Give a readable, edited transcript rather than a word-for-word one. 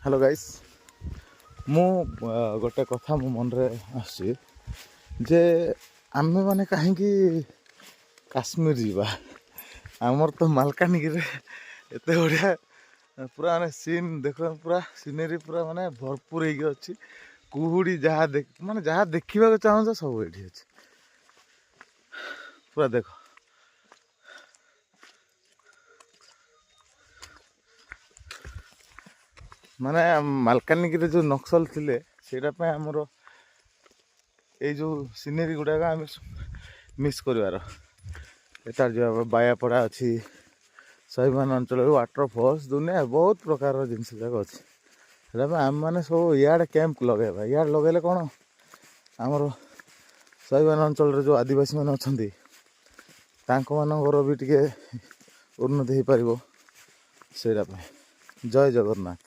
Hello guys, ମୁଁ ଗୋଟେ କଥା ମୋ ମନରେ ଆସୁଛି ଯେ ଆମେମାନେ କାହିଁକି କାଶ୍ମୀର ଯିବା? ଆମର ତ ମାଲକାନଗିରିରେ ଏତେ ବଢ଼ିଆ ପୁରା ମାନେ ସିନ୍ ଦେଖ, ପୁରା ସିନେରୀ ପୁରା ମାନେ ଭରପୁର ହେଇକି ଅଛି। କୁହୁଡ଼ି ଯାହା ଦେଖ, ମାନେ ଯାହା ଦେଖିବାକୁ ଚାହୁଁଛ ସବୁ ଏଇଠି ଅଛି ପୁରା। ଦେଖ, ମାନେ ମାଲକାନଗିରିରେ ଯେଉଁ ନକ୍ସଲ ଥିଲେ, ସେଇଟା ପାଇଁ ଆମର ଏଇ ଯେଉଁ ସିନେରୀ ଗୁଡ଼ାକ ଆମେ ମିସ୍ କରିବାର। ଏଟାର ଯିବା ବାୟାପଡ଼ା ଅଛି, ସ୍ୱାଭିମାନ ଅଞ୍ଚଳରେ ୱାଟର ଫଲ୍ସ, ଦୁନିଆ ବହୁତ ପ୍ରକାରର ଜିନିଷ ଯାକ ଅଛି। ସେଇଟା ପାଇଁ ଆମେମାନେ ସବୁ ଇଆଡ଼େ କ୍ୟାମ୍ପ ଲଗାଇବା। ଇଆଡ଼େ ଲଗାଇଲେ କ'ଣ, ଆମର ସ୍ୱାଭିମାନ ଅଞ୍ଚଳରେ ଯେଉଁ ଆଦିବାସୀମାନେ ଅଛନ୍ତି, ତାଙ୍କମାନଙ୍କର ବି ଟିକେ ଉନ୍ନତି ହେଇପାରିବ ସେଇଟା ପାଇଁ। ଜୟ ଜଗନ୍ନାଥ।